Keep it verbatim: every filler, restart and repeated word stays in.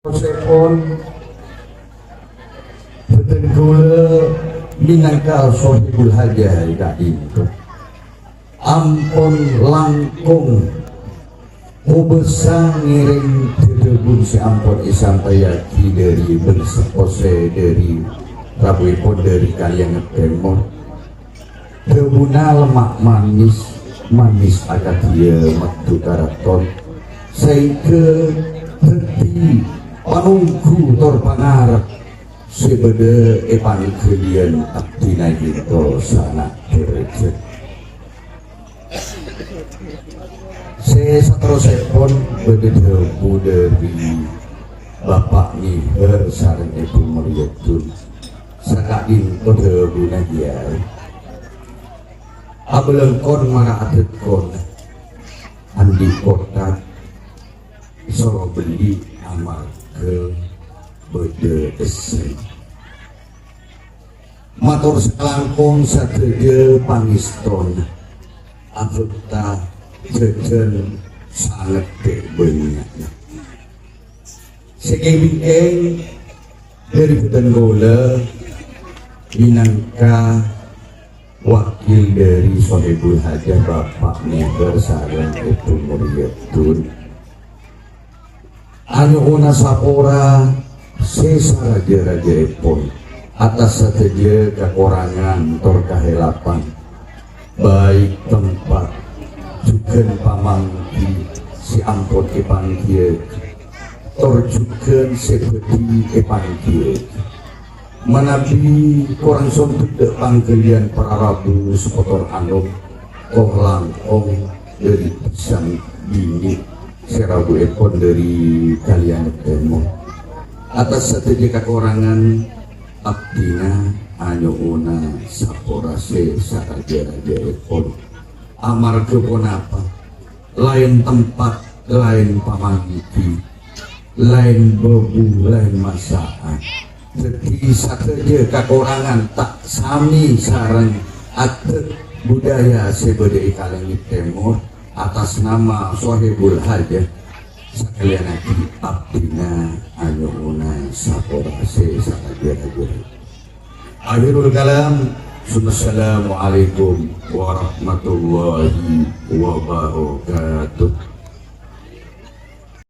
Saterrossèpon, bhâdhân kaulâ mènangka sohibul hajah ka'dinto ampon langkong kobâsa ngèrèng dhâdhâbun sè ampon èsampèyaghi dhâri bhângsa, sè dhâri rabuèpon dhâri Kalianget Tèmor. Dhâbuna lemma' manis, manis akadhiyâ maddhu karaton, saèngghâ dhâddhi panongghu tor pangarep sè bâdâ è pangghâliyân abdhina ka'dinto sana' dhârâjhât. Sè saterrossèpon bâdâ dhâbu dhâri Bapa' Nèhèr sareng Èbhu Muryadun. Saka'dinto dhâbuna kèya, abâlângkon mara adhâkkon, andi' kothak, soro bellî amarghâ bâdâ essèng. Mator sakalangkong sadhâjâ pangèstona, abhâkta jhâjhân sanget bânnya'na. Sè kèng-bingkèng dhâri bhâdhân kaulâ mènangka wakil dhâri sohibul hajah Bapa' Nèhèr sareng Èbhu Muryadun. Anyo'ona sapora sè sarajâ-rajâèpon atas sadhâjâ kakorangan tor kahèlapan, baik tempat jhughân pamangghi sè ampon èpanggiyâghi, tor jhughân sè bhâdhi èpanggiyâghi. Manabi korang sondhek dâ' pangghâliyân para rabu sapotor anom, kor langkong dhâri bhisan binè' sè rabuèpon dhâri Kalianget Tèmor. Atas sadhâjâ kakorangan, abdhina anyo'ona sapora sè sarajâ-rajâèpon. Amarghâ ponapa? Laèn tempat, laèn pamangghi, laèn bâbu, laèn masakan. Dhâddhi, sadhâjâ kakorangan ta' samè sareng adhât budaya sè bâdâ è Kalianget Tèmor atas nama sohibul hajah. Sakalèyan aghi' abdhina anyo'ona sapora sè sarajâ-rajâ. Akhirul kalam, summassalamualaikum warahmatullahi wabarakatuh.